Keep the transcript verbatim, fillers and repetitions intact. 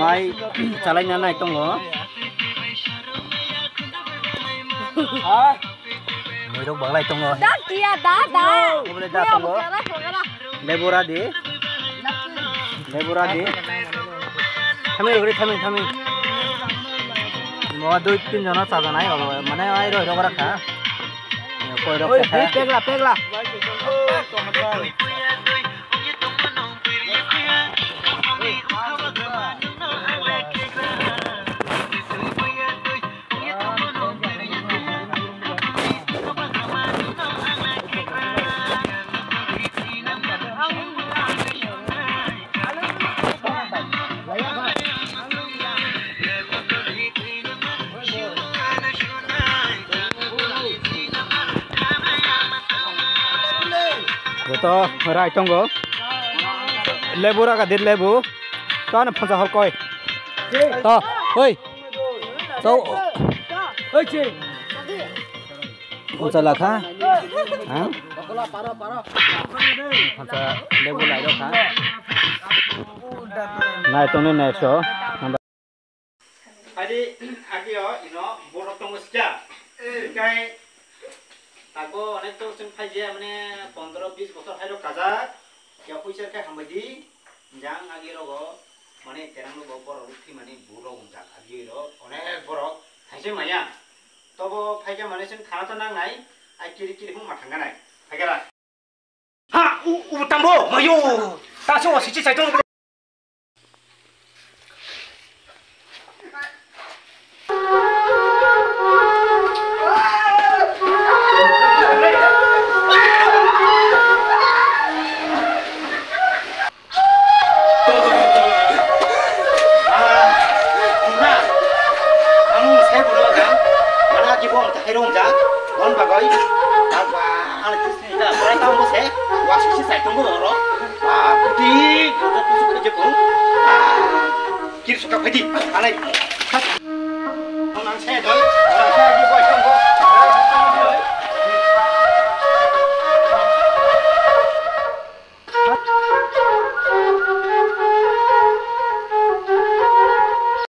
Mai chalaina nai tongo. Ha? Moirok baglai tongo. Da, tia, da, da. Obole da tongo. Lebura di. Lebura di. Thami rogri, thami, thami. Mo dui tin jona chajanai, mane ai roi rok rakha. Koi rok. Oi, pegla, pegla. Joto rai tongo. Lebu raga dir lebu. To ano phansa hol koi. To, oi. To. Oi, che. Ucha lakha. Ha? Phansa lebu lai rok ha. Nai tongni next o. Adi, agi o, ino, borok tongo sika. Kai, ako, onek to chwng phai je, mane, pondro bis bosor hai rok kajak. Ya puisa khe hambai di. Jang agi rogo, mane, terang rogo borok rukhi mani burok wngjak agi ro, onek borok thaise maya. Tobo phaikhe mane chwng thana to nangnai, ai kiri kiri hung ma thangganai. Phaikhe ra. Ha, u, u tambo, mayo. Ta so sisi sai to. Ang sai bono jang, mana ki bom ta herong jang, on bagoi, apa, ang tu sini ta, orang tahu mo se, wasu si sai tunggu ro, ah, putih, ro kusuk aja pun, ah, kiri suka pedi, alai, khas, ang sai doi.